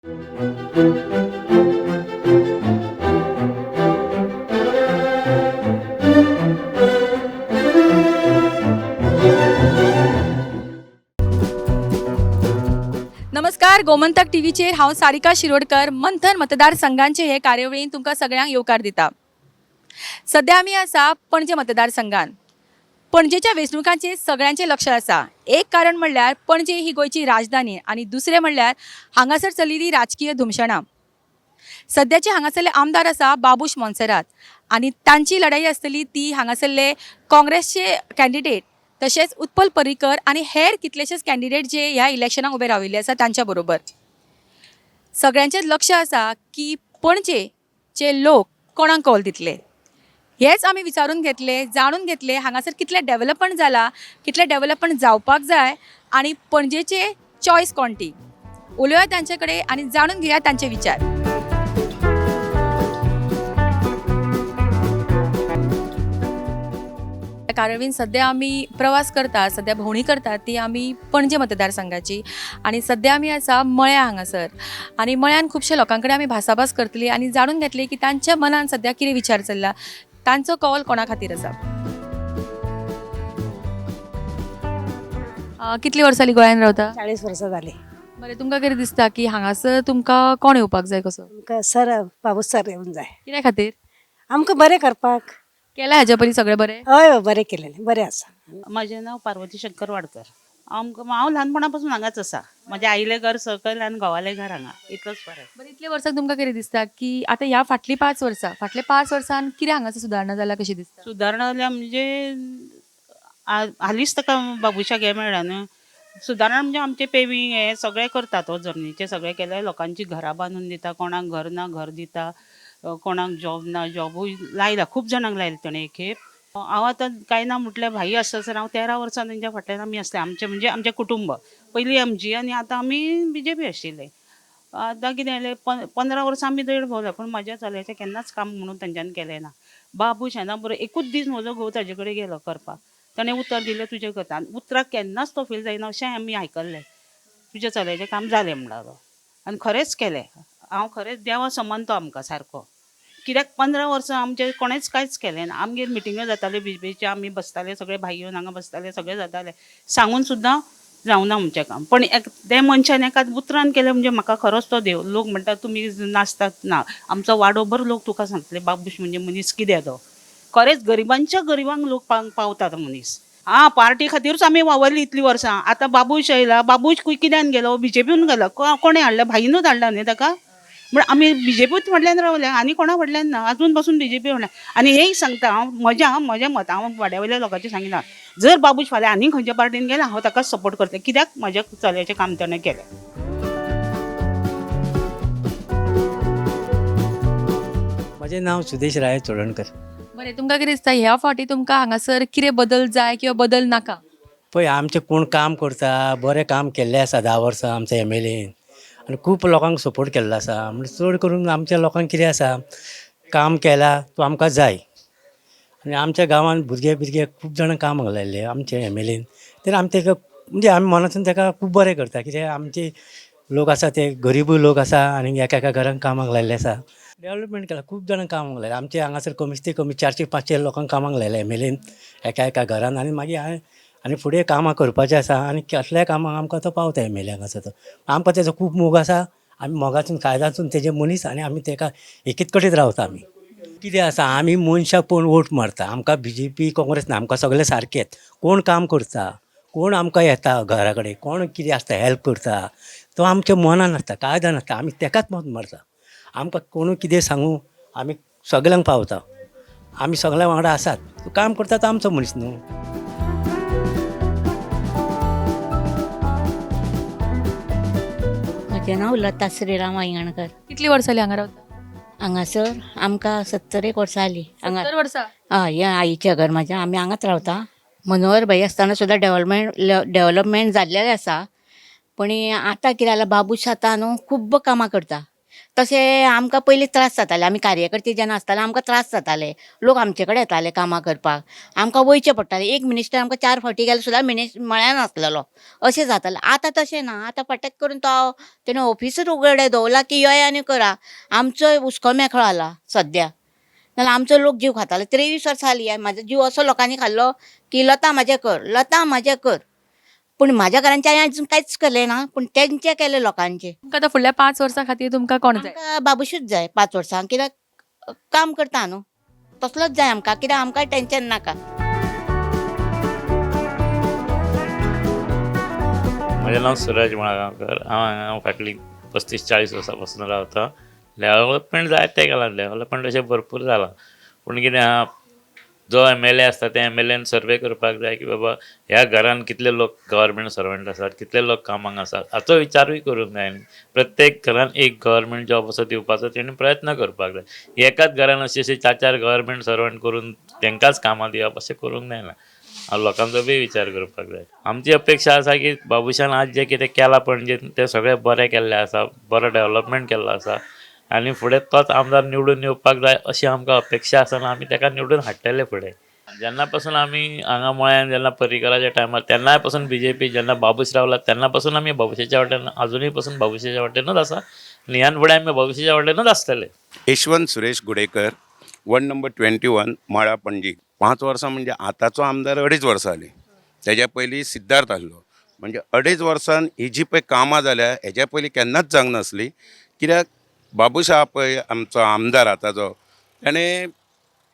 नमस्कार, गोमंतक टीव्हीचेर हांव सारिका शिरोडकर मंथन मतदारसंघांचे हे कार्यावळीन तुमकां सगळ्यांक येवकार दिता. सध्या आमी आसा पणजे मतदारसंघान. पणजेच्या वेंचणुकांचेर सगळ्यांचें लक्ष आसा. एक कारण म्हणल्यार पणजे ही गोंयची राजधानी आनी दुसरें म्हणल्यार हांगासर चलिल्ली राजकीय धुमशणां. सद्याचे हांगासरले आमदार आसा बाबूश मोन्सेरात आनी तांची लढाई आसतली ती हांगासरले काँग्रेसचे कॅन्डिडेट तशेंच उत्पल पर्रीकर आनी हेर कितलेशेच कॅन्डिडेट जे ह्या इलेक्शनाक उबे राविल्ले आसा तांच्या बरोबर. सगळ्यांचें लक्ष आसा की पणजेचे लोक कोणाक कौल दितले. हेच आमी विचारून घेतले, जाणून घेतले हांगासर कितलें डेवलपमेंट जाला, कितलें डेवलपमेंट जावपाक जाय आनी पणजेचे चॉयस कोण ती. उलोवया तांचे कडेन आनी जाणून घेवया तांचे विचार. कार्यावळीन सध्या आमी प्रवास करता, सध्या भोंवडी करतात ती आमी पणजे मतदारसंघाची आनी सध्या आमी आसा मळ्या हांगासर आनी मळ्यान खुबशे लोकां कडेन आमी भासाभास करतली आनी जाणून घेतली की तांच्या मनान सध्या कितें विचार चल्ला, तांचो कौल कोणा खातीर आसा. कितली वर्सां जाली गोंयान रावता? 40 वर्सां जाली. बरें, तुमकां कितें दिसता की हांगासर तुमकां कोण येवपाक जाय कसो? आमकां सर बाबूश सर येवन जाय. कित्या खातीर? आमकां बरें करपाक. केलां हाज्या पयलीं सगळें बरें? हय हय, बरें केलेलें, बरें आसा. म्हजें नांव पार्वती शंकर वाडकर. आमकां हांव ल्हानपणा पासून हांगाच आसा. म्हज्या आईलें घर सकयल आनी घोवालें घर हांगा, इतलोच फरक. बरें, इतल्या वर्सां तुमकां कितें दिसता की आतां ह्या फाटलीं 5 वर्सां, फाटल्या 5 वर्सान कितें हांगासर सुदारणा जाला कशी दिसता? सुदारणा जाल्या म्हणजे हालींच ताका बाबुशाक हें मेळ्ळा न्हू. सुदारणा म्हणजे आमचें पेवींग हें सगळें करता तो, जमनीचें सगळें केलें, लोकांचीं घरां बांदून दिता, कोणाक घर ना घर दिता, कोणाक जॉब ना जॉबूय लायला, खूब जाणांक लायला तेणें एक खेप. हांव आतां कांय ना म्हटल्यार भाई आसtasर हांव 13 वर्सां तेंच्या फाटल्यान आमी आसले. आमचें म्हणजे आमचें कुटुंब पयलीं आमची आनी आतां आमी बीजेपी आशिल्ले. आतां कितें जालें, 15 वर्सां आमी देड भोंवले पूण म्हज्या चल्याचें केन्नाच काम म्हणून तेंच्यांनी केलें ना. बाबूश येना बरो एकूच दीस म्हजो घोव ताजे कडेन गेलो करपाक, ताणें उतर दिलें तुजें करता आनी उतराक केन्नाच तो फेल जायना अशें आमी आयकल्लें. तुज्या चल्याचें काम जालें म्हणलो आनी खरेंच केलें. हांव खरेंच देवा समान तो आमकां सारको, कित्याक 15 वर्सां आमचें कोणेंच कांयच केलें ना. आमगेर मिटिंग्यो जाताल्यो बीजेपीच्यो, आमी बसताले सगळे भाई येवन हांगा बसताले, सगळें जातालें, सांगून सुद्दां जावना आमचें काम. पण एक ते मनशान एका उतरान केलें म्हणजे म्हाका खरोच तो देव. लोक म्हणटात तुमी नाचतात ना, आमचो वाडोभर लोक तुका सांगतले बाबूश म्हणजे मनीस कितें तो, खरेंच गरिबांच्या गरिबांक लोक पावता तो मनीस. आं, पार्टी खातीरूच आमी वावरली इतलीं वर्सां. आतां बाबूश येयला, बाबूश कित्यान गेलो? बीजेपीन गेलो. कोणें हाडला? भाईनूच हाडला न्ही ताका. म्हण आमी बीजेपीच फाटल्यान रावले आनी कोणा फाटल्यान ना, अजून पासून बीजेपी फाटल्यान. आनी हेंय सांगता हांव, म्हज्या मत, हांव वाड्या वयल्या लोकांचें सांगिना, जर बाबूश फाल्यां आनी खंयच्या पार्टीन गेला हांव ताका सपोर्ट करतलें, कित्याक म्हज्या चल्याचें काम ताणें केलें. म्हजें नांव सुदेश राय चोडणकर. बरें, तुमकां कितें दिसता ह्या फावटी तुमकां हांगासर कितें बदल जाय किंवा बदल नाका? पळय आमचें कोण काम करता, बरें काम केल्लें आसा 10 वर्सां आमच्या एम एल एन आनी खूब लोकांक सपोर्ट केल्लो आसा. म्हणजे चड करून आमच्या लोकांक कितें आसा, काम केलां तो आमकां जाय. आनी आमच्या गांवांत भुरगे बिरगे खूब जाणां कामाक लायल्ले आमचे एम एल एन, तर आमी ताका म्हणजे आमी मनासून ताका खूब बरें करता, कित्याक आमचे लोक आसा ते गरिबूय लोक आसा आनी एका एका घरान कामाक लायल्ले आसा. डेवलपमेंट केला, खूब जाणांक कामाक लायला. आमचे हांगासर कमीच ते कमी 400-500 लोकांक कामाक लायला एम एल एन एका एका घरान. आनी मागीर हांवें आनी फुडें कामां करपाचें आसा आनी कसल्याय कामाक आमकां तो पावता एम एल ए हांगासर तो. आमकां तेजो खूब मोग आसा, आमी मोगासून कायद्यासून तेजे मनीस आनी आमी तेका एकीत कडेन रावता. आमी कितें आसा, आमी मनशाक पळोवन वोट मारता. आमकां बीजेपी काँग्रेस ना, आमकां सगळे सारकेच. कोण काम करता, कोण आमकां येता घरा कडेन, कोण कितें आसता हेल्प करता, तो आमच्या मनान आसता, काळजान आसता, आमी तेकाच मत मारता. आमकां कोणूय कितें सांगू, आमी सगल्यांक पावता, आमी सगळ्यां वांगडा आसात. तो काम करता तो आमचो मनीस न्हू. म्हजें नांव लता श्रीराम वायंगणकर. कितली वर्सां जाली हांगा रावता? हांगासर आमकां 70 वर्सां जालीं हांगा. 70 वर्सां? हय, हें आईचें घर म्हाजें, आमी हांगाच रावता. मनोहर भाई आसतना सुद्दां डेवलपमेंट जाल्लेलें आसा. पण आतां कितें जालां, बाबूश आतां न्हू खूब्ब कामां करता. तशें आमकां पयलीं त्रास जाताले. आमी कार्यकर्ते जेन्ना आसताले आमकां त्रास जाताले. लोक आमचे कडेन येताले कामां करपाक, आमकां वयचें पडटालें. एक मिनिस्टर आमकां चार फावटी गेल्यार सुद्दां मिनिस मेळनासलेलो, अशें जातालें. आतां तशें ना. आतां फटक करून तो तेणें ऑफिसूच उगडें दवरलां की यो आनी करा. आमचो हुस्को मेकळो जाला सद्या. नाल्यार आमचो लोक जीव खाताले. 23 वर्सां जालीं म्हाजो जीव असो लोकांनी खाल्लो की लता म्हाजें कर, लता म्हाजें कर. पूण म्हाज्या घरांचें हांवें अजून कांयच केलें ना, पूण तेंचें केलें लोकांचें. तुमकां आतां फुडल्या 5 वर्सां खातीर तुमकां कोण जाय? आमकां बाबूशूच जाय 5 वर्सां, कित्याक काम करता न्हू तसलोच जाय आमकां, कित्याक आमकां टेंशन नाका. म्हजें नांव सुरज मळगांवकर. हांव हांगा फाटलीं 35-40 वर्सां पासून रावता. डेवलपमेंट जायतें केलां, डेवलपमेंट अशें भरपूर जालां. पूण कितें आहा, जो एम एल ए आसता त्या एम एल एन सर्वे करपाक जाय की बाबा ह्या घरान कितले लोक गव्हर्मेंट सर्वंट आसात, कितले लोक कामाक आसात, हाचो विचारूय करूंक जाय न्ही. प्रत्येक घरान एक गव्हर्मेंट जॉब असो दिवपाचो तेणी प्रयत्न करपाक जाय. एकाच घरान अशे अशे चार चार गव्हर्मेंट सर्वंट करून तांकांच कामां दिवप अशें करूंक जायना. लोकांचो बी विचार करपाक जाय. आमची अपेक्षा आसा की बाबूशान आज जें कितें केलां पणजेन तें सगळें बरें केल्लें आसा, बरो डेवलपमेंट केल्लो आसा आनी फुडें तोच आमदार निवडून येवपाक जाय अशी आमकां अपेक्षा आसा आनी आमी ताका निवडून हाडटले फुडें. जेन्ना पासून आमी हांगा मळ्यान जेन्ना पर्रीकराच्या टायमार तेन्नाय पासून बीजेपी जेन्ना बाबूश रावला तेन्ना पासून आमी बाबूशाच्या वाटेन अजुनूय पासून बाबूशाच्या वाटेनूच आसा आनी ह्यान फुडें आमी बाबूशाच्या वाटेनूच आसतले. Yashwant Suresh Gudekar, ward number 21, Mala, Panaji. 5 वर्सां म्हणजे आतांचो आमदार 2.5 वर्सां जालीं, तेज्या पयलीं सिद्धार्थ आसलो. म्हणजे 2.5 वर्सान ही जी पळय कामां जाल्या हेज्या पयलीं केन्नाच जावंक नासली. कित्याक बाबूश आहा पळय आमचो आमदार आतांचो, तेणें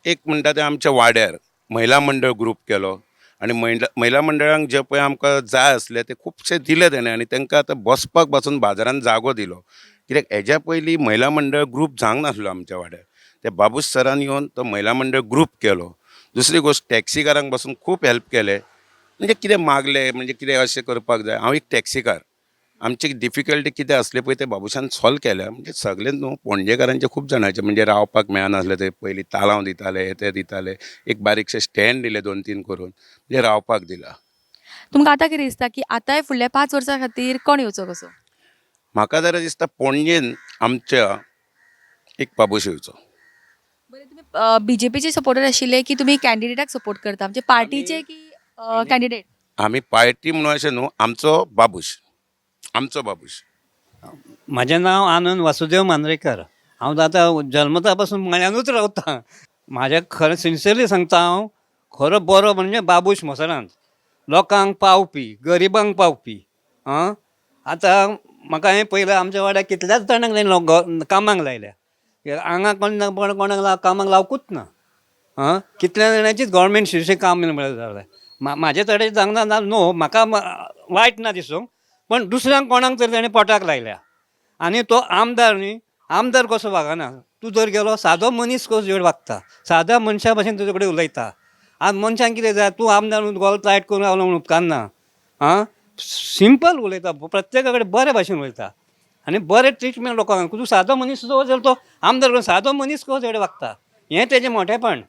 एक म्हणटा तें आमच्या वाड्यार महिला मंडळ ग्रूप केलो आनी महिला मंडळांक जें पळय आमकां जाय आसलें तें खुबशें दिलें तेणें आनी तांकां आतां बसपाक पासून बाजारान जागो दिलो. कित्याक हेज्या पयलीं महिला मंडळ ग्रूप जावंक नासलो आमच्या वाड्यार, ते बाबूश सरान येवन तो महिला मंडळ ग्रूप केलो. दुसरी गोश्ट, टॅक्सीकारांक पासून खूब हेल्प केले. म्हणजे कितें मागलें म्हणजे कितें अशें करपाक जाय, हांव एक टॅक्सीकार, आमची डिफिकल्टी कितें आसली पळय तें बाबूशान सॉल्व केल्या. म्हणजे सगळें न्हू, पणजेकारांचे खूब जाणांचे म्हणजे रावपाक मेळनासलें, ते पयलीं तालांव दिताले, हे ते दिताले, एक बारीकशें स्टँड दिलें 2-3 करून, म्हणजे रावपाक दिलां. तुमकां आतां कितें दिसता की आतांय फुडल्या 5 वर्सां खातीर कोण येवचो कसो? म्हाका जाल्यार दिसता पणजेन आमच्या एक बाबूश येवचो. बरें, तुमी बीजेपीचे सपोर्टर आशिल्ले की तुमी कॅन्डिडेटाक सपोर्ट करता, म्हणजे पार्टीचे की कॅन्डिडेट? आमी पार्टी म्हणून अशें न्हू, आमचो बाबूश, आमचो बाबूश. म्हजें नांव आनंद वासुदेव मांद्रेकर. हांव आतां जल्मता पासून मळ्यानूच रावता. म्हाजें खरें सिन्सियरली सांगता, हांव खरो बरो म्हणजे बाबूश मोसरांत, लोकांक पावपी, गरिबांक पावपी. आं, आतां म्हाका हें पयलें आमच्या वाड्यार कितल्याच जाणांक तेणी कामाक लायल्या, हांगा कोण ना कोण कोणाक कामाक लावकूच ना. आं, कितल्या जाणांचीच गव्हर्मेंट शिरशे काम मेळत जालें. म्हाजें तडें जावंक ना न्हू, म्हाका वायट ना दिसूंक, पण दुसऱ्यांक कोणाक तरी तेणें पोटाक लायल्या. आनी तो आमदार न्ही, आमदार कसो वागना. तूं जर गेलो सादो मनीस कसो जेड वागता, साद्या मनशा भशेन तुजे कडेन उलयता. आनी मनशांक कितें जाय, तूं आमदार म्हणून गोल टायट करून रावलो म्हणून उपकारना. आं, सिंपल उलयता, प्रत्येका कडेन बरे भाशेन उलयता आनी बरें ट्रिटमेंट लोकांक. तूं सादो मनीस सुद्दां वचत तो आमदार करून सादो मनीस कसो तेडे वागता, हें तेजें मोठेपण.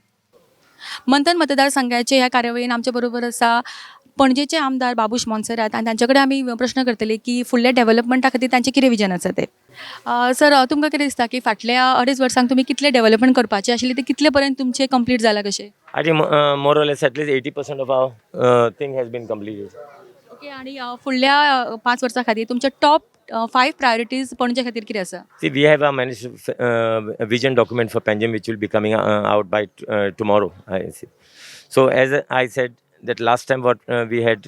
मंथन मतदारसंघाचे ह्या कार्यावळीन आमचे बरोबर आसा पणजेचे आमदार बाबूश मोन्सेरात आनी तांचे कडेन आमी प्रश्न करतले की फुडल्या डेव्हलपमेंटा खातीर तांचें कितें विजन आसा तें. सर, तुमकां कितें दिसता की फाटल्या 2.5 वर्सांक तुमी कितलें डेव्हलपमेंट करपाचें आशिल्लें तें कितले पर्यंत तुमचें कंप्लीट जालां कशें? I think more or less at least 80% of our thing has been completed. Okay, आनी फुडल्या 5 वर्सां खातीर तुमचे टॉप 5 प्रायोरिटीज पणजे खातीर कितें आसा? See, we have our managed vision document for Panjim, which will be coming out by tomorrow, I see. So, as I said, that last time what we had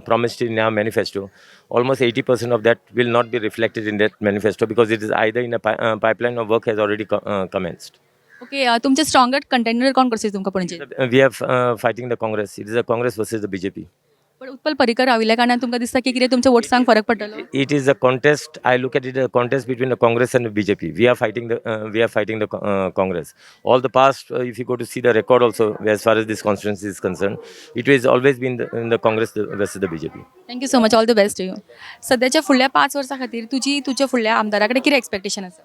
promised in our manifesto, almost 80% of that will not be reflected in that manifesto because it is either in a pipeline or work has already commenced. Okay, तुमचे स्ट्रॉंगस्ट contender कोण कसो तुमकां Panaji? We are fighting the Congress. It is a Congress versus the BJP. पण उत्पल पर्रीकर राविल्ल्या कारणान तुमकां दिसता की कितें तुमच्या वोट्सांक फरक पडटलो? It is a contest. I look at it as a contest between the Congress and the BJP. We are fighting the Congress. All the past, if you go to see the record also, as far as this constituency is concerned, it has always been in the Congress versus the BJP. Thank you so much, all the best to you. सद्याच्या फुडल्या 5 वर्सां खातीर तुजी तुज्या फुडल्या आमदारा कडेन कितें expectation आसा?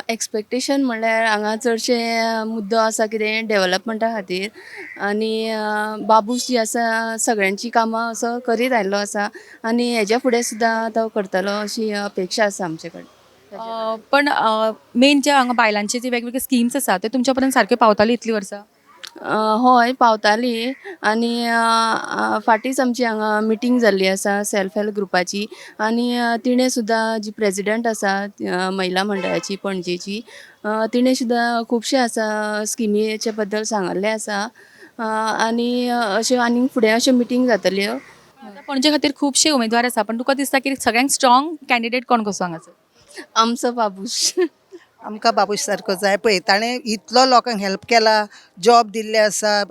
एक्सपेक्टेशन म्हणल्यार हांगा चडशे मुद्दो आसा कितें डेवलपमेंटा खातीर आनी बाबूश जी आसा सगळ्यांची कामां असो करीत आयिल्लो आसा आनी हेज्या फुडें सुद्दां तो करतलो अशी अपेक्षा आसा आमचे कडेन. पण मेन जे हांगा बायलांचे जे वेगवेगळे स्किम्स आसा ते तुमच्या पर्यंत सारक्यो पावताल्यो इतलीं वर्सां? हय, पावताली आनी फाटींच आमची हांगा मिटींग जाल्ली आसा सेल्फ हेल्प ग्रुपाची आनी तिणें सुद्दां जी प्रेजिडंट आसा महिला मंडळाची पणजेची, तिणें सुद्दां खुबशे आसा स्किमीचे बद्दल सांगल्लें आसा आनी अश्यो आनी फुडें अश्यो मिटींग जातल्यो. आतां पणजे खातीर खुबशे उमेदवार आसा, पण तुका दिसता की सगळ्यांत स्ट्रॉंग कॅन्डिडेट कोण कसो हांगासर? आमचो बाबूश. आमकां बाबूश सारको जाय. पळय, ताणें इतलो लोकांक हेल्प केला, जॉब दिल्ले आसा,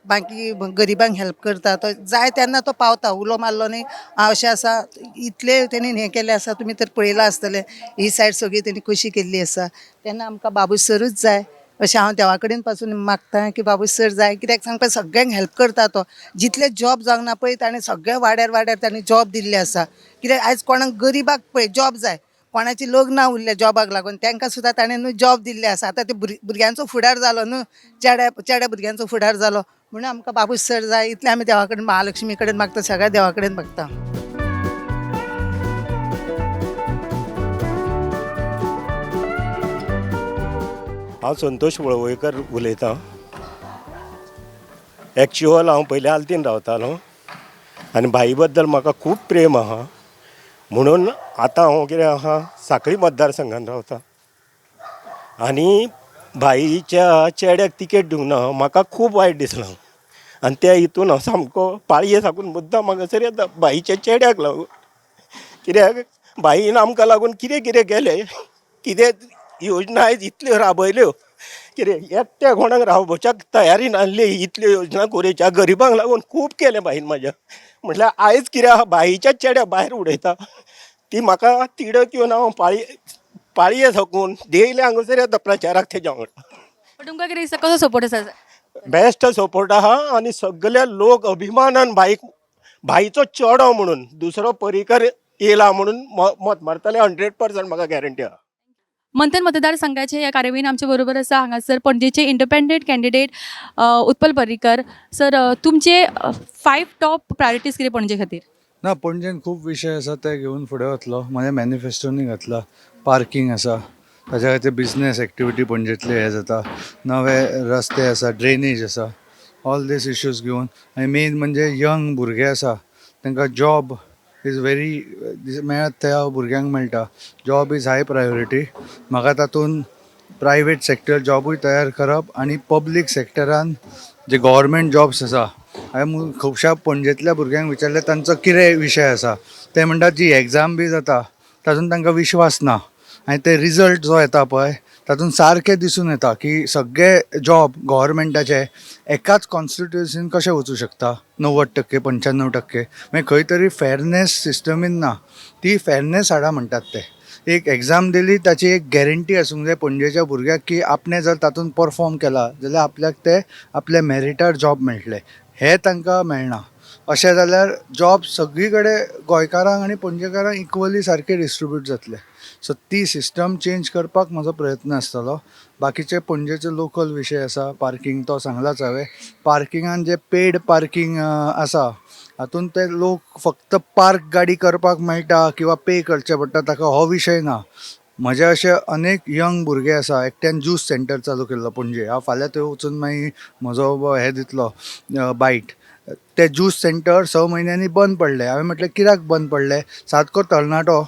बाकी गरिबांक हेल्प करता तो. जाय तेन्ना तो पावता, उलो मारलो न्ही अशें आसा. इतलें तेणी हें केल्लें आसा, तुमी तर पळयलां आसतलें, ही सायड सगळी तेणी कशी केल्ली आसा. तेन्ना आमकां बाबूश सरूच जाय अशें हांव देवा कडेन पासून मागता की बाबूश सर जाय. कित्याक सांगपा, सगळ्यांक हेल्प करता तो. जितले जॉब जावंक ना पळय, ताणें सगळ्या वाड्यार वाड्यार ताणें जॉब दिल्ले आसा. कित्याक आयज कोणाक गरिबाक पळय जॉब जाय, कोणाची लग्नां उरल्या जॉबाक लागून, तांकां सुद्दां ताणें न्हू जॉब दिल्ले आसा. आतां ते भुरग्यांचो फुडार जालो न्हू, चेड्या चेड्या भुरग्यांचो फुडार जालो म्हणून आमकां बाबूश सर जाय. इतलें आमी देवा कडेन, महालक्ष्मी कडेन मागता, सगळ्या देवा कडेन मागता. हांव संतोष वळवयकर उलयतां. एक्चुअल हांव पयलीं आल्तीन रावतालो आनी भाई बद्दल म्हाका खूब प्रेम आहा, म्हणून आतां हांव कितें आहा, सांखळी मतदारसंघान रावता आनी भाईच्या चेड्याक तिकेट दिवंक ना, म्हाका खूब वायट दिसलां. आनी त्या हितून हांव सामको पाळये साकून मुद्दाम हांगासर येता भाईच्या चेड्याक लागून, कित्याक भाईन आमकां लागून कितें कितें केलें, कितें योजना आयज इतल्यो राबयल्यो, कितें एकट्या कोणाक रावपाच्याक तयारी नासली, इतल्यो योजना गोरेच्या गरिबांक लागून खूब केलें भाईन म्हाज्या. म्हटल्यार आयज कितें आहा, भाईच्या चेड्या भायर उडयता ती म्हाका तिडक येवन हांव पाळये साकून डेली हांगासर येता प्रचाराक तेज्या वांगडा. पण तुमकां कितें दिसता, कसो सपोर्ट आसा? बेस्ट सपोर्ट आहा आनी सगळे लोक अभिमानान भाईक, भाईचो चेडो म्हणून दुसरो पर्रीकर येयला म्हणून मत मारतले, 100% म्हाका गॅरंटी आहा. मंथन मतदारसंघाचे ह्या कार्यावळीन आमचे बरोबर आसा हांगासर पणजेचे independent candidate Utpal Parrikar sir. तुमचे 5 टॉप प्रायोरिटीज कितें पणजे खातीर? ना, पणजेन खूब विशय आसा, ते घेवन फुडें वतलो. म्हज्या मॅनिफेस्टोनी घातला. पार्कींग आसा, ताच्या खातीर बिजनेस एक्टिविटी पणजेंतली हें जाता, नवे रस्ते आसा, ड्रेनेज आसा, ऑल these issues घेवन. आनी मेन म्हणजे यंग भुरगे आसा, तांकां जॉब is very मेळत त्या भुरग्यांक मेळटा. जॉब is high priority म्हाका. तातूंत प्रायवेट सेक्टर जॉबूय तयार करप आनी पब्लीक सेक्टरान जे गव्हर्मेंट जॉब्स आसा. हांवें खुबश्या पणजेंतल्या भुरग्यांक विचारलें तांचो कितें विशय आसा, ते म्हणटात जी एग्जाम बी जाता तातूंत तांकां विश्वास ना आनी ते रिजल्ट जो येता पळय तातूंत सारकें दिसून येता की सगळे जॉब गव्हर्मेंटाचे एकाच कॉन्स्टिट्युएन्सीन कशें वचूं शकता 90%, 95%. मागीर खंय तरी फेरनेस सिस्टमीन ना. ती फेरनेस हाडा म्हणटात ते. एक एग्जाम दिली ताची एक गॅरंटी आसूंक जाय पणजेच्या भुरग्याक की आपणें जर तातूंत परफॉर्म केला जाल्यार आपल्याक ते आपल्या मेरिटार जॉब मेळटले. हें तांकां मेळना. अशें जाल्यार जॉब सगळी कडेन गोंयकारांक आनी पणजेकारांक इक्वली सारके डिस्ट्रिब्यूट जातले. सो ती सिस्टम चेंज करपाक म्हजो प्रयत्न आसतलो. बाकीचे पणजेचे लोकल विशय आसा, पार्कींग तो सांगलाच हांवें. पार्किंगान जे पेड पार्कींग आसा हातूंत ते लोक फक्त पार्क गाडी करपाक मेळटा किंवा पे करचें पडटा ताका हो विशय ना. म्हजे अशे अनेक यंग भुरगे आसा, एकट्यान ज्यूस सेंटर चालू केल्लो पणजे. हांव फाल्यां थंय वचून मागीर म्हजो हें दितलो बायट. ते ज्यूस सेंटर 6 म्हयन्यांनी बंद पडलें. हांवें म्हटलें कित्याक बंद पडलें? सारको तरणाटो,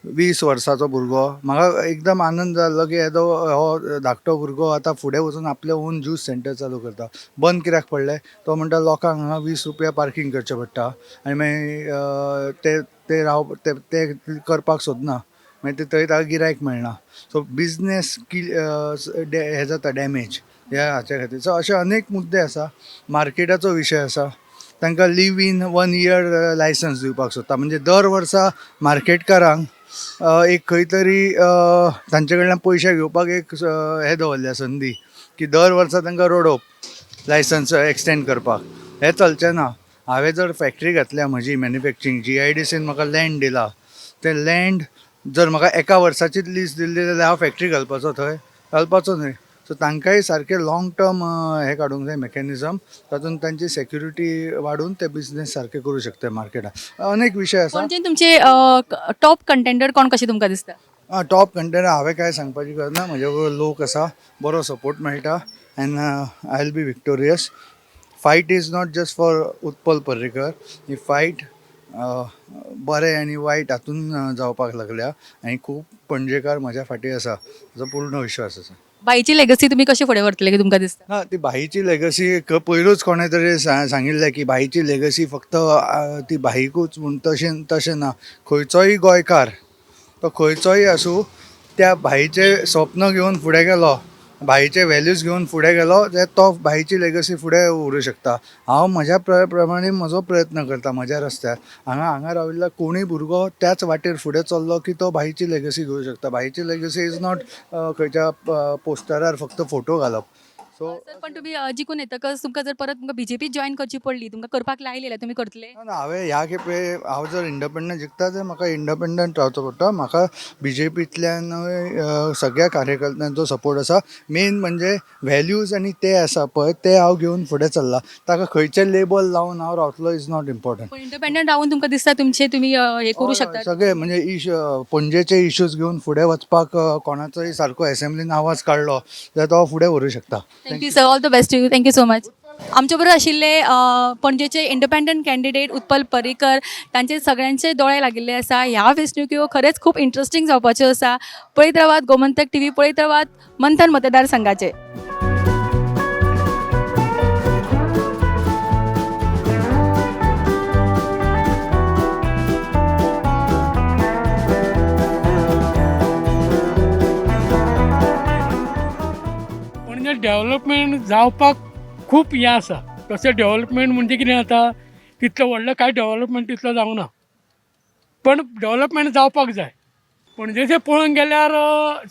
20 वर्साचो भुरगो. म्हाका एकदम आनंद जालो की येदो हो धाकटो भुरगो आतां फुडें वचून आपलें ओन ज्यूस सेंटर चालू करता. बंद कित्याक पडलें? तो म्हणटा लोकांक हांगा 20 रुपया पार्कींग करचें पडटा आनी मागीर ते ते राव ते ते करपाक सोदना, मागीर ते थंय ताका गिरायक मेळना. सो बिजनेस हें जाता डॅमेज ह्या हाच्या खातीर. सो अशे अनेक मुद्दे आसा. मार्केटाचो विशय आसा, तांकां live in 1 year licence दिवपाक सोदता. म्हणजे दर वर्सा मार्केटकारांक एक खंय तरी तांचे कडल्यान पयशे घेवपाक एक हें दवरल्या संदी की दर वर्सा तांकां रडोवप लायसन्स एक्सटेंड करपाक. हें चलचें ना. हांवें जर फॅक्ट्री घातल्या म्हजी मॅन्युफॅक्चरींग, GIDCन म्हाका लँड दिला, तें लँड जर म्हाका एका वर्साचीच लीज दिल्ली जाल्यार हांव फॅक्ट्री घालपाचो थंय? घालपाचो न्हय. सो तांकांय सारकें लॉंग टर्म हें काडूंक जाय मॅकॅनिजम, तातूंत तांची सेक्युरिटी वाडून ते बिजनेस सारके करूं शकता मार्केटान. अनेक विशय आसा. पणजेन तुमचे टॉप कंटेंडर कोण कशें तुमकां दिसता? आं, टॉप कंटेंडर हांवें कांय सांगपाची गरज ना. म्हजे बरोबर लोक आसा, बरो सपोर्ट मेळटा and I will be victorious. Fight is not just for Utpal Parrikar. He fight बरें आनी वायट हातून जावपाक लागल्या आनी खूब पणजेकार म्हज्या फाटीं आसा हाचो पूर्ण विश्वास आसा. बाईची लेगसी तुमी कशी फुडें व्हरतले की तुमकां दिसता? ना, ती भाईची लेगसी, पयरूच कोणें तरी सांगिल्लें की भाईची लेगसी फक्त ती भाईकूच म्हूण. तशें तशें ना. खंयचोय गोंयकार, तो खंयचोय आसूं, त्या भाईचें स्वप्न घेवन फुडें गेलो, भाईचे व्हॅल्यूज घेवन फुडें गेलो जाल्यार तो भाईची लेगसी फुडें व्हरूं शकता. हांव म्हज्या प्रमाणे म्हजो प्रयत्न करता. म्हज्या रस्त्यार हांगा हांगा राविल्लो कोणूय भुरगो त्याच वाटेर फुडें चल्लो की तो भाईची लेगसी घेवं शकता. भाईची लेगसी is not खंयच्या पोस्टरार फक्त फोटो घालप. सो सर, पण तुमी जिखून येतकच तुमकां जर परत तुमकां बीजेपी जॉयन करची पडली, तुमकां करपाक लायली जाल्यार तुमी करतले? ना, हांवें ह्या खेपे हांव जर इंडिपेंडंट जिखता जाल्यार म्हाका इंडिपेंडंट रावचो पडटा. म्हाका बीजेपींतल्यानूय सगळ्या कार्यकर्त्यांचो सपोर्ट आसा. मेन म्हणजे व्हॅल्यूज आनी ते आसा पळय, ते हांव घेवन फुडें चल्लां. ताका खंयचें लेबल लावन हांव रावतलो is not important. पण इंडिपेंडंट रावून तुमकां दिसता तुमचे तुमी हे करूं शकता? सगळे म्हणजे पणजेचे इश्यूज घेवन फुडें वचपाक कोणाचोय सारको एसेंब्लीन आवाज काडलो जाल्यार तो फुडें व्हरूं शकता. Thank you sir, all the best you. Thank you so much. आमचे बरोबर आशिल्ले पणजेचे इंडिपेंडंट कॅन्डिडेट उत्पल पर्रीकर. तांचे सगळ्यांचे दोळे लागिल्ले आसा. ह्या वेंचणुक्यो खरेंच खूब इंट्रस्टींग जावपाच्यो आसा. पळयत रावात गोमंतक टीव्ही, पळयत रावात मंथन मतदारसंघाचे. पणजे डेवलपमेंट जावपाक खूब हें आसा. तशें डेवलपमेंट म्हणजे कितें जाता, तितलें व्हडलें कांय डेवलपमेंट तितलो जावना, पण डेवलपमेंट जावपाक जाय. पणजेचें पळोवंक गेल्यार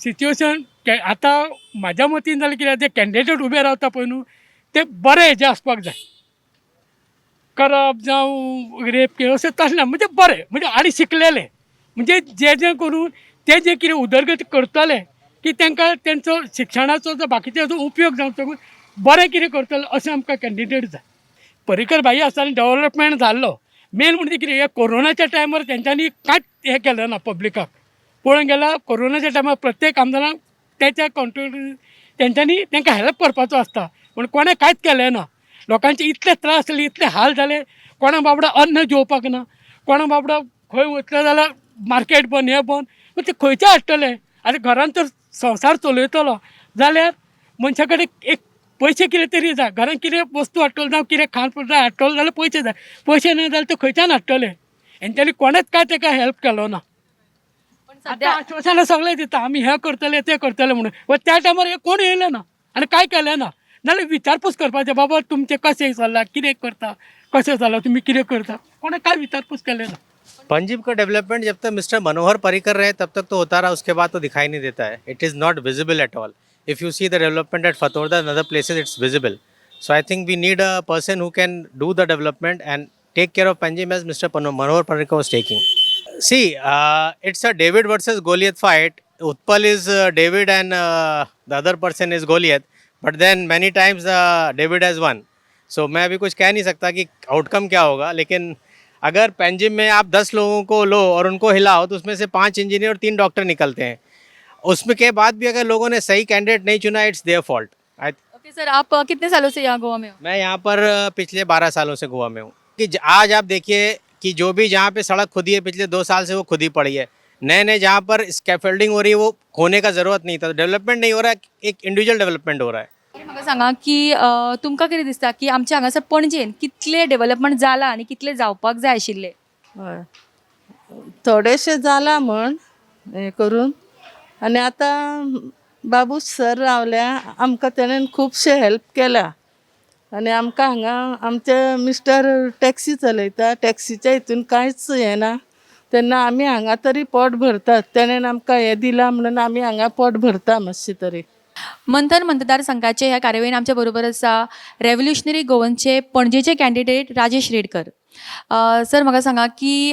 सिच्युएशन आतां म्हाज्या मतीन जालें कितें, जे कॅन्डिडेट उबे रावता पळय न्हू, ते बरे हेजे आसपाक जाय. करप जावं रेप कितें अशें तसलें, म्हणजे बरें, म्हणजे आनी शिकलेले, म्हणजे जे जे करून ते जे कितें उदरगत करतले की तांकां तेंचो शिक्षणाचो जो बाकीचो जो उपयोग जावचो, बरें कितें करतले अशें आमकां कॅन्डिडेट जाय. पर्रीकर भाई आसतना डेवलपमेंट जाल्लो. मेन म्हणजे कितें, हे कोरोनाच्या टायमार तेंच्यांनी कांयच हें केलें ना पब्लिकाक. पळोवंक गेल्यार कोरोनाच्या टायमार प्रत्येक आमदारान तेच्या कॉन्ट्रिब्यू तेंच्यांनी तांकां हेल्प करपाचो आसता, पूण कोणें कांयच केलें ना. लोकांचे इतले त्रास जाले, इतले हाल जाले, कोणा बाबडो अन्न जेवपाक ना, कोणा बाबडो खंय वतले जाल्यार मार्केट बंद, हें बंद, ते खंयचे हाडटले? आनी घरान तर संवसार चलयतलो जाल्यार मनशा कडेन एक पयशे कितें तरी जाय. घरान कितें वस्तू हाडटलो जावं कितें खाण जाय हाडटलो जाल्यार पयशे जाय. पयशे ना जाल्यार ते खंयच्यान हाडटले? हेंच्यांनी कोणेंच कांय ताका हेल्प केलो ना. आतां आश्वासनां सगळें दिता, आमी हें करतले तें करतले म्हणून, पण त्या टायमार हे कोण येयले ना आनी कांय केलें ना. नाल्यार विचारपूस करपाचें, बाबा तुमचें कशें चल्लां, कितें करता, कशें जालां, तुमी कितें करता, कोणें कांय विचारपूस केलें ना. पंजिम का डेवलपमेंट जब तक मिस्टर मनोहर पर्रिकर रहे तब तक तो होता रहा, उसके बाद तो दिखाई नहीं देता है. It is not visible at all. If you see the development at Fatorda and other places, it's visible. So I think we need a person who can do the development and take care of Panjim as Mr. Manohar Parrikar was taking. See, it's a David versus Goliath fight. Utpal is David and the other person is Goliath. But then many times David has won. So मैं अभी कुछ कह नहीं सकता कि outcome क्या होगा, लेकिन अगर पंजिम में आप 10 लोगों को लो और उनको हिलाओ तो उसमें से 5 इंजीनियर और 3 डॉक्टर निकलते हैं. उसमें के बाद भी अगर लोगों ने सही कैंडिडेट नहीं चुना, it's their fault. Okay sir, आप कितने सालों से यहाँ गोवा में हो? मैं यहाँ पर पिछले 12 सालों से गोवा में हूँ. कि आज आप देखिए कि जो भी जहाँ पे सड़क खुदी है पिछले 2 साल से, वो खुदी पड़ी है. नए नए जहाँ पर स्कैफोल्डिंग हो रही है वो होने का ज़रूरत नहीं था. डेवलपमेंट नहीं हो रहा है, एक इंडिविजुअल डेवलपमेंट हो रहा है. म्हाका सांगा की तुमकां कितें दिसता की आमच्या हांगासर पणजेन कितले डेवलपमेंट जाला आनी कितले जावपाक जाय आशिल्ले? हय, थोडेशें जालां म्हण हें करून, आनी आतां बाबूश सर रावल्या, आमकां तेणेन खुबशें हेल्प केल्या. आनी आमकां हांगा आमचे मिस्टर टॅक्सी चलयता, टॅक्सीच्या हितून कांयच हें ना, तेन्ना आमी हांगा तरी पोट भरतात. तेणेन आमकां हें दिलां म्हणून आमी हांगा पोट भरता मातशें तरी. मंथन मतदारसंघाचे ह्या कार्यावळीन आमच्या बरोबर आसा रेव्होल्युशनरी गोवनचे पणजेचे कॅन्डिडेट राजेश रेडकर. सर, म्हाका सांगा की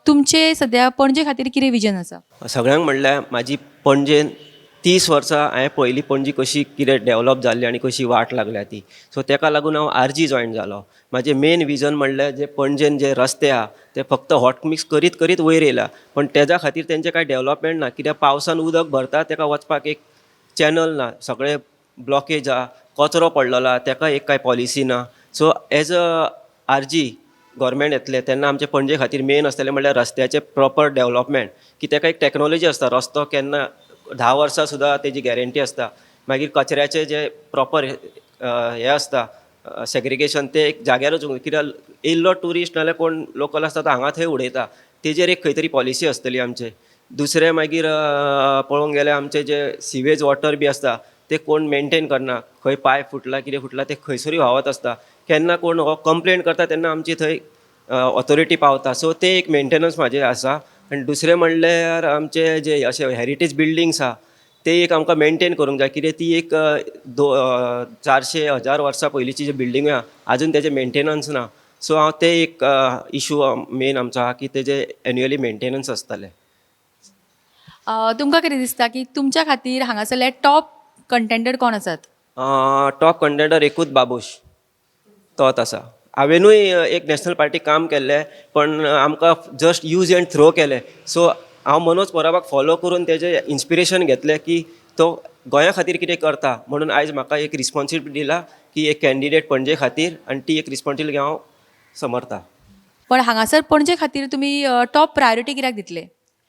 तुमचे सद्या पणजे खातीर कितें विजन आसा? सगळ्यांक म्हणल्यार म्हाजी पणजेन 30 वर्सां हांवें पळयली पणजी कशी कितें डेवलप जाल्ली आनी कशी वाट लागल्या ती. सो तेका लागून हांव आरजी जॉयन जालो. म्हाजें मेन विजन म्हणल्यार जे पणजेन जे रस्ते आहा ते फक्त हॉट मिक्स करीत करीत वयर येयला, पण तेज्या खातीर तेंचें कांय डेवलपमेंट ना, कित्याक पावसान उदक भरता, तेका वचपाक एक चॅनल ना, सगळे ब्लॉकेज आहा, कचरो पडलेलो आहा, तेका एक कांय पॉलिसी ना. So as a RG government येतलें तेन्ना आमचे पणजे खातीर मेन आसतलें म्हणल्यार रस्त्याचें प्रॉपर डेवलपमेंट, की तेका एक टॅक्नोलॉजी आसता, रस्तो केन्ना 10 वर्सां सुद्दां तेजी गॅरंटी आसता. मागीर कचऱ्याचे जे प्रॉपर हें आसता, सेग्रिगेशन, तें एक जाग्यारूच, कित्याक येयल्लो ट्युरिस्ट नाल्यार कोण लोकल आसता तो हांगा थंय उडयता. तेजेर एक खंय तरी पॉलिसी आसतली आमचे. दुसरें मागीर पळोवंक गेल्यार आमचे जे सिवेज वॉटर बी आसता ते कोण मेनटेन करना. खंय पायप फुटला, कितें फुटला, ते खंयसरूय व्हांवत आसता. केन्ना कोण हो कंप्लेन करता तेन्ना आमची थंय ऑथॉरिटी पावता. सो ते एक मेनटेनन्स म्हाजें आसा. आनी दुसरें म्हणल्यार आमचे जे अशे हेरिटेज बिल्डींग्स आहा ते एक आमकां मेनटेन करूंक जाय, कित्याक ती एक दो 400 1000 वर्सां पयलींची जी बिल्डींग आहा, आजून तेजें मेनटेनन्स ना. सो हांव ते एक इशू मेन आमचो आहा की तेजे एन्युअली मेनटेनन्स आसतलें. तुमकां कितें दिसता की तुमच्या खातीर हांगासरले टॉप कंटेंडर कोण आसात? टॉप कंटेंडर एकूच, बाबूश, तोच आसा. हांवेनूय एक नॅशनल पार्टी काम केल्लें, पण आमकां जस्ट यूज एंड थ्रो केलें. सो हांव मनोज परबाक फॉलो करून तेजें इन्स्पिरेशन घेतलें की तो गोंया खातीर कितें करता, म्हणून आयज म्हाका एक रिस्पोन्सिबिलिटी दिला की एक कॅन्डिडेट पणजे खातीर आनी ती एक रिस्पोन्सिबिलिटी हांव समरता. पण हांगासर पणजे खातीर तुमी टॉप प्रायोरिटी कित्याक दितले?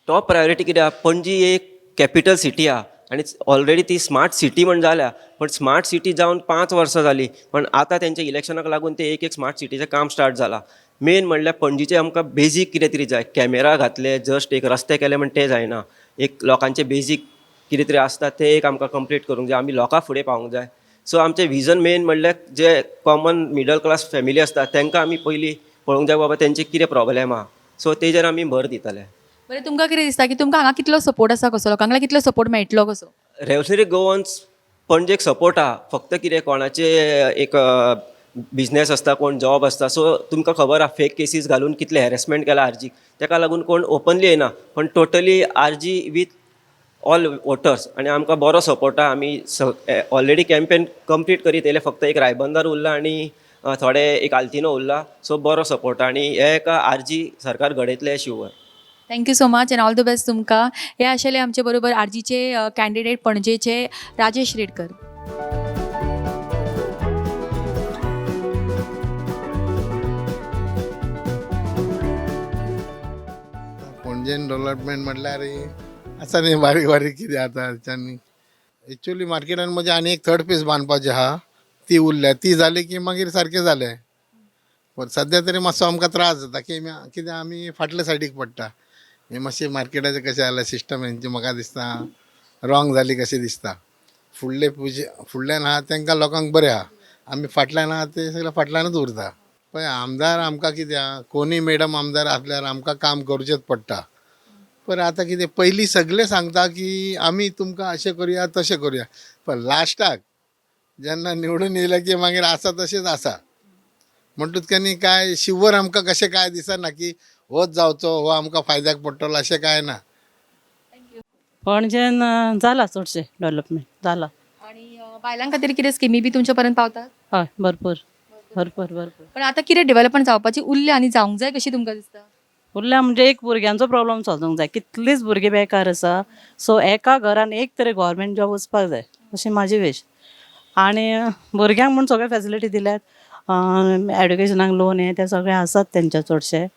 टॉप प्रायोरिटी कित्याक, पणजी एक कॅपिटल सिटी आहा आनी ऑलरेडी ती स्मार्ट सिटी म्हण जाल्या, पण स्मार्ट सिटी जावन 5 वर्सां जालीं, पण आतां तेंच्या इलेक्शनाक लागून ते एक एक स्मार्ट सिटीचें काम स्टार्ट जालां. मेन म्हणल्यार पणजीचें आमकां बेजीक कितें तरी जाय. कॅमेरा घातले, जस्ट एक रस्ते केले म्हण तें जायना. एक लोकांचे बेजीक कितें तरी आसता तें एक आमकां कंप्लीट करूंक जाय. आमी लोकां फुडें पावूंक जाय. सो आमचें विजन मेन म्हणल्यार जे कॉमन मिडल क्लास फॅमिली आसता तांकां आमी पयलीं पळोवंक जाय, बाबा तेंचे कितें प्रॉब्लेम आहा. सो तेजेर आमी भर दितले. बरें, तुमकां कितें दिसता की तुमकां हांगा कितलो सपोर्ट आसा कसो, लोकांक कितलो सपोर्ट मेळटलो कसो? रेवलुशनरी गोवन्स पणजेक सपोर्ट आहा. फक्त कितें, कोणाचे एक बिजनेस आसता, कोण जॉब आसता. सो तुमकां खबर आहा, फेक केसीस घालून कितले हॅरेसमेंट केला आरजीक. तेका लागून कोण ओपनली येना, पण totally RG with all voters आनी आमकां बरो सपोर्ट आहा. आमी ऑलरेडी कॅम्पेन कंप्लीट करीत येयले. फक्त एक रायबंदर उरला आनी थोडे एक आल्तिनो उरला. सो बरो सपोर्ट आनी हे एका आरजी सरकार घडयतले sure. Thank you so much and all the best तुमकां. हे आशिल्ले आमचे बरोबर आरजीचे कॅन्डिडेट पणजेचे राजेश रेडकर. पणजेन डेवलपमेंट म्हटल्यार आसा न्ही, बारीक बारीक कितें आतां तेच्यांनी. एक्चुली मार्केटान म्हजे आनी एक थर्ड फेज बांदपाची आहा, ती उरल्या. ती जाली की मागीर सारकें जालें. पण सद्या तरी मातसो आमकां त्रास जाता की कितें, आमी फाटले सायडीक पडटा. हें मातशें मार्केटाचें कशें जालें, सिस्टम हेंची म्हाका दिसता रॉंग जाली कशें दिसता. फुडले पुजे फुडल्यान आहा तांकां लोकांक बरें आहा, आमी फाटल्यान आहा ते सगळे फाटल्यानूच उरता. पळय, आमदार आमकां कितें आहा, कोणूय मॅडम आमदार आसल्यार आमकां काम करूचेंच पडटा. पर आतां कितें, पयलीं सगळे सांगता की आमी तुमकां अशें करुया, तशें करुया, पण लास्टाक जेन्ना निवडून येयले की मागीर आसा तशेंच आसा. म्हणटूच न्ही काय शुवर आमकां कशें काय दिसना की होच जावचो, हो आमकां फायद्याक पडटलो, अशें कांय ना. पणजेन जाला, चडशें डेवलपमेंट जाला. आनी बायलां खातीर कितें स्किमी बी तुमच्या पर्यंत पावतात? हय, भरपूर भरपूर भरपूर. पण आतां कितें डेवलपमेंट जावपाची उरल्या आनी जावंक जाय कशी तुमकां दिसता? उरल्या म्हणजे एक भुरग्यांचो प्रॉब्लम सॉल्व जावंक जाय. कितलीच भुरगीं बेकार आसा. सो एका घरान एक तरी गोवोरमेंट जॉब वचपाक जाय अशी म्हाजी वीश. आनी भुरग्यांक म्हूण सगळे फेसिलिटी दिल्यात, एडुकेशनाक लोन हें तें सगळें आसात तेंचे चडशे.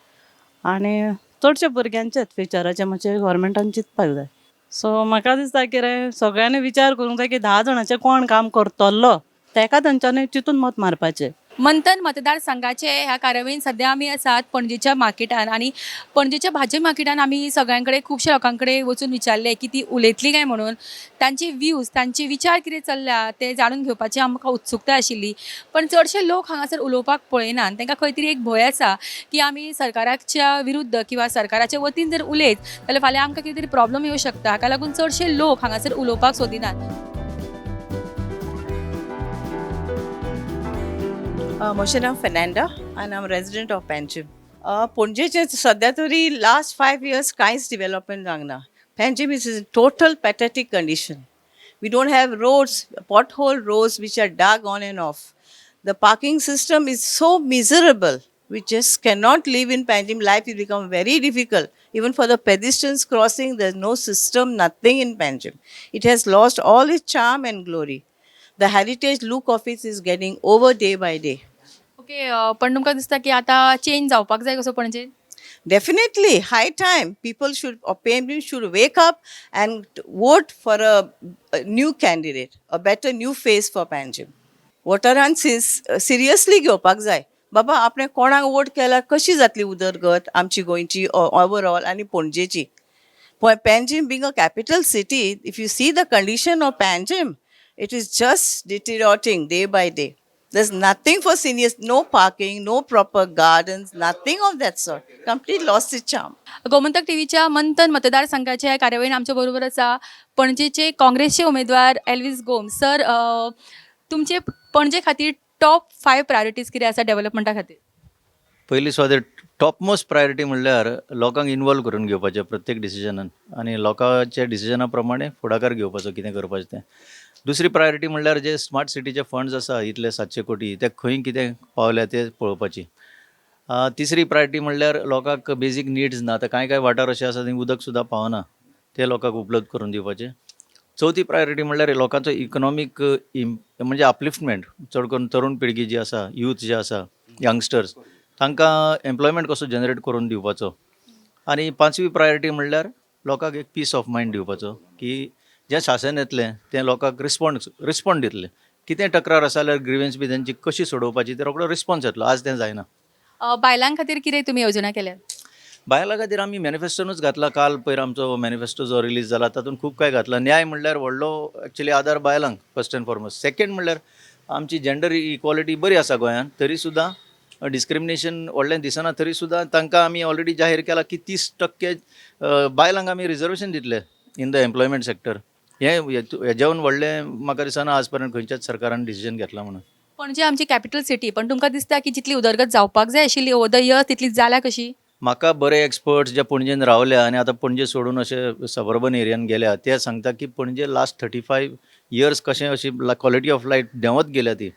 आनी चडशे भुरग्यांचेच फ्युचराचें मातशें गोवोरमेंटान चिंतपाक जाय. सो म्हाका दिसता कितें, सगळ्यांनी विचार करूंक जाय की 10 जाणांचें कोण काम करतलो तेका तेंच्यांनी चिंतून मत मारपाचें. मंथन मतदारसंघाचे ह्या कार्यावळीन सध्या आमी आसात पणजेच्या मार्केटान आनी पणजेच्या भाजी मार्केटान आमी सगळ्यां कडेन, खुबश्या लोकां कडेन वचून विचारलें की ती उलयतली काय म्हणून. तांची व्यूज, तांचे विचार कितें चल्ल्या ते जाणून घेवपाची आमकां उत्सुकताय आशिल्ली. पण चडशे लोक हांगासर उलोवपाक पळयनात. तांकां खंय तरी एक भंय आसा की आमी सरकाराच्या विरुद्ध किंवा सरकाराच्या वतीन जर उलयत जाल्यार फाल्यां आमकां कितें तरी प्रॉब्लम येवं शकता. हाका लागून चडशे लोक हांगासर उलोवपाक सोदिनात. म्हजें नांव फेर्नांडा आनी हांव रेजिडंट ऑफ पेंजीम. पणजेचें सद्या तरी लास्ट 5 इयर्स कांयच डिवेलपमेंट जावंक ना. Panjim is in total pathetic condition. We don't have roads, pothole roads which are dug on and off. The parking system is so miserable. We just cannot live in Panjim. Life has become very difficult. Even for the pedestrians crossing, there's no system, nothing in Panjim. It has lost all its charm and glory. The heritage look of it is getting over day by day. Okay, पण तुमकां दिसता की आतां change जावपाक जाय कसो Panaji? Definitely, high time. People should, or Panjim should wake up and vote for a new candidate, a better new face for Panjim. वोटरान seriously घेवपाक जाय, बाबा आपणें कोणाक वोट केल्यार कशी जातली उदरगत आमची गोंयची ओवरऑल आनी पणजेची. Panjim being a capital city, if you see the condition of Panjim, it is just deteriorating day by day. There's nothing for seniors, no parking, no proper gardens, nothing of that sort. Complete lost its charm. Gomantak टीव्हीच्या मंथन मतदारसंघाच्या ह्या कार्यावळीन आमच्या बरोबर आसा पणजेचे काँग्रेसचे उमेदवार Elvis Gomes. Sir, तुमचे पणजे खातीर टॉप फायव प्रायोरिटीज कितें आसा डेव्हलपमेंटा खातीर? पयली सुवातेर टॉप मोस्ट प्रायोरिटी म्हणल्यार लोकांक इनवॉल्व करून घेवपाचें प्रत्येक डिसिजनान आनी लोकांच्या डिसिजना प्रमाणे फुडाकार घेवपाचो, कितें करपाचें तें. दुसरी प्रायोरिटी म्हणल्यार जे स्मार्ट सिटीचे फंड्स आसा इतले 700 कोटी, ते खंय कितें पावल्या ते पळोवपाची. तिसरी प्रायोरिटी म्हणल्यार लोकांक बेजीक निड्स ना. आतां कांय कांय वाठार अशे आसा थंय उदक सुद्दां पावना, ते लोकांक उपलब्ध करून दिवपाचे. चवथी प्रायोरिटी म्हणल्यार लोकांचो इकनॉमीक म्हणजे अपलिफ्टमेंट, चड करून तरुण पिळगी जी आसा, यूथ जे आसा, यंगस्टर्स, तांकां एम्प्लॉयमेंट कसो जनरेट करून दिवपाचो. आनी पांचवी प्रायोरिटी म्हणल्यार लोकांक एक पीस ऑफ मायंड दिवपाचो की जें शासन येतलें तें लोकांक रिस्पॉन्ड दितलें. कितें तक्रार आसा जाल्यार ग्रिवन्स बी तेंची कशी सोडोवपाची ते रोखडो रिस्पॉन्स येतलो. आज तें जायना. बायलां खातीर कितें तुमी येवजण्या केल्यात? बायलां खातीर आमी मॅनिफेस्टोनूच घातला. काल पयर आमचो मॅनिफेस्टो जो रिलीज जाला तातूंत खूब कांय घातलां. न्याय म्हणल्यार व्हडलो एक्चुली आदार बायलांक फर्स्ट एंड फॉरमोस्ट. सेकंड म्हणल्यार आमची जेंडर इक्वॉलिटी बरी आसा गोंयांत, तरी सुद्दां डिस्क्रिमिनेशन व्हडलें दिसना. तरी सुद्दां तांकां आमी ऑलरेडी जाहीर केलां की 30% बायलांक आमी रिजर्वेशन दितले इन the employment sector. हें हेज्याहून व्हडलें म्हाका दिसना आज पर्यंत खंयच्याच सरकारान डिसिजन घेतलां म्हणून. पणजे आमची कॅपिटल सिटी, पण तुमकां दिसता की जितली उदरगत जावपाक जाय आशिल्ली ओवर the years तितली जाल्या कशी? म्हाका बरे एक्सपर्ट्स जे पणजेन रावल्या आनी आतां पणजे सोडून अशे सबर्बन एरियान गेल्या ते सांगता की पणजे लास्ट 35 इयर्स कशें अशी क्वॉलिटी ऑफ लायफ देंवत गेल्या. ती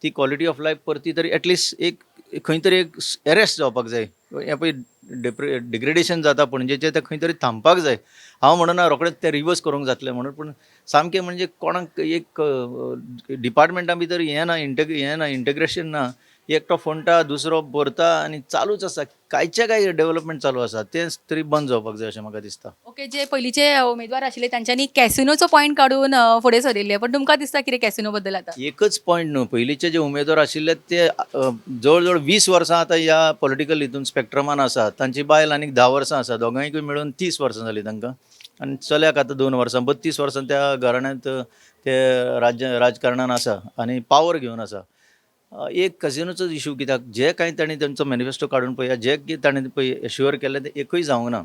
ती क्वॉलिटी ऑफ लायफ परती तरी एटलिस्ट एक खंय तरी एक एरेस्ट जावपाक जाय. हें पळय डिग्रेडेशन जाता पणजेचें, तें खंय तरी थांबपाक जाय. हांव म्हणना रोखडेंच तें रिवर्स करूंक जातलें म्हणून, पूण सामकें म्हणजे कोणाक एक डिपार्टमेंटा भितर हें ना, हें ना, इंटिग्रेशन ना. एकटो फोंडटा, दुसरो भरता आनी चालूच आसा. कांयचे कांय डेव्हलपमेंट चालू आसा, तें तरी बंद जावपाक जाय अशें म्हाका दिसता. ओके, जे पयलींचे उमेदवार आशिल्ले तांच्यांनी कॅसिनोचो पॉयंट काडून फुडें सरिल्ले, पण तुमकां दिसता कितें कॅसिनो बद्दल आतां? एकच पॉयंट न्हू, पयलींचे जे उमेदवार आशिल्ले ते जवळ जवळ 20 वर्सां आतां ह्या पॉलिटिकल हितून स्पेक्ट्रमान आसा. तांची बायल आनीक 10 वर्सां आसा, दोगांयकूय मेळून 30 वर्सां जालीं तांकां आनी चल्याक आतां 2 वर्सां. 32 वर्सां त्या घराण्यांत ते राज्य राजकारणान आसा आनी पावर घेवन आसा. एक कजिनोचो इशू कित्याक, जे कांय तांणी तेंचो मॅनिफेस्टो काडून पळया, जे कितें तांणी पळय एश्युअर केल्लें तें एकूय जावंक ना.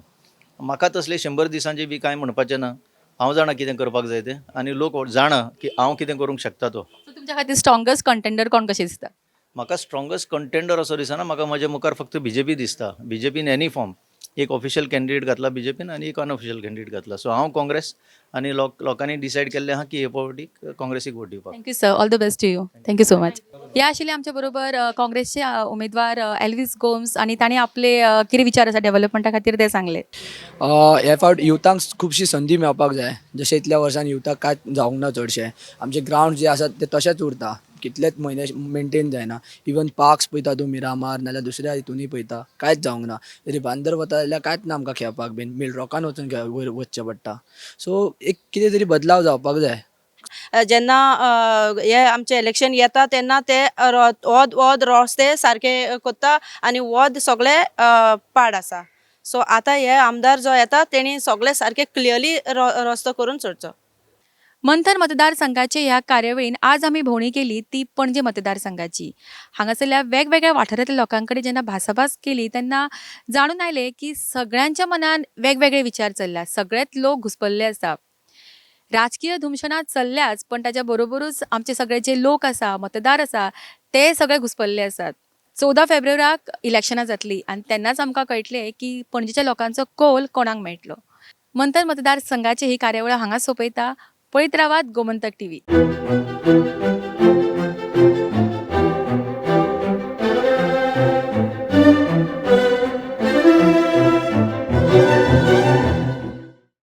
म्हाका तसले 100 दिसांचे बी कांय म्हणपाचें ना. हांव जाणा कितें करपाक जाय तें आनी लोक जाणा की हांव कितें करूंक शकता तो. सो तुमच्या खातीर स्ट्रॉंगेस्ट कंटेंडर कोण कशें दिसता? म्हाका स्ट्रॉंगेस्ट कंटेंडर असो दिसना. म्हाका म्हज्या मुखार फक्त बीजेपी दिसता. बीजेपीन एनी फॉर्म, एक ऑफिशियल कॅन्डिडेट घातला बीजेपीन आनी एक अनऑफिशियल कॅन्डिडेट घातला. सो हांव काँग्रेस आनी लोकांनी डिसायड केल्लें आहा की हे फावटी काँग्रेसीक वोट दिवपाक. Thank you sir, all the best to you. Thank you so much. ह्या आशिल्ले आमच्या बरोबर काँग्रेसचे उमेदवार एल्वीस गोम्स आनी तांणी आपले कितें विचार आसा डेव्हलपमेंटा खातीर ते सांगले. हे फावट युथांक खुबशी संदी मेळपाक जाय. जशें इतल्या वर्सान युथाक कांयच जावंक ना. चडशे आमचे ग्रावंड जे आसात ते तशेच उरता, कितलेच म्हयने मेंटेन जायना. इवन पार्क्स पळयता तूं, मिरामार नाल्यार दुसऱ्या हितूनय पळयता, कांयच जावंक ना. रिबांदर वता जाल्यार कांयच ना आमकां खेळपाक बीन, मिलरॉकान वचून खेळ वयर वचचें पडटा. सो एक कितें तरी बदलाव जावपाक जाय. जेन्ना हे आमचें इलेक्शन येता तेन्ना ते वोद वोद रस्ते सारके कोत्ता आनी वोद सगळे पाड आसा. सो आतां हे आमदार जो येता तेणी सगळे सारके क्लियरली रस्तो करून सोडचो. मंथन मतदारसंघाचे ह्या कार्यावळीन आज आमी भोंवडी केली ती पणजे मतदारसंघाची. हांगासरल्या वेगवेगळ्या वाठारांतल्या लोकां कडेन जेन्ना भासाभास केली तेन्ना जाणून आयलें की सगळ्यांच्या मनान वेगवेगळे विचार चल्ल्या, सगळेच लोक घुसपल्ले आसा. राजकीय धुमशणां चल्ल्याच, पण ताच्या बरोबरूच आमचे सगळे जे लोक आसा, मतदार आसा, ते सगळे घुसपल्ले आसात. 14 फेब्रुवाराक इलेक्शनां जातली आनी तेन्नाच आमकां कळटलें की पणजेच्या लोकांचो कौल कोणाक मेळटलो. मंथन मतदारसंघाची ही कार्यावळ हांगा सोंपयता. पळयत रावात गोमंतक टीव्ही.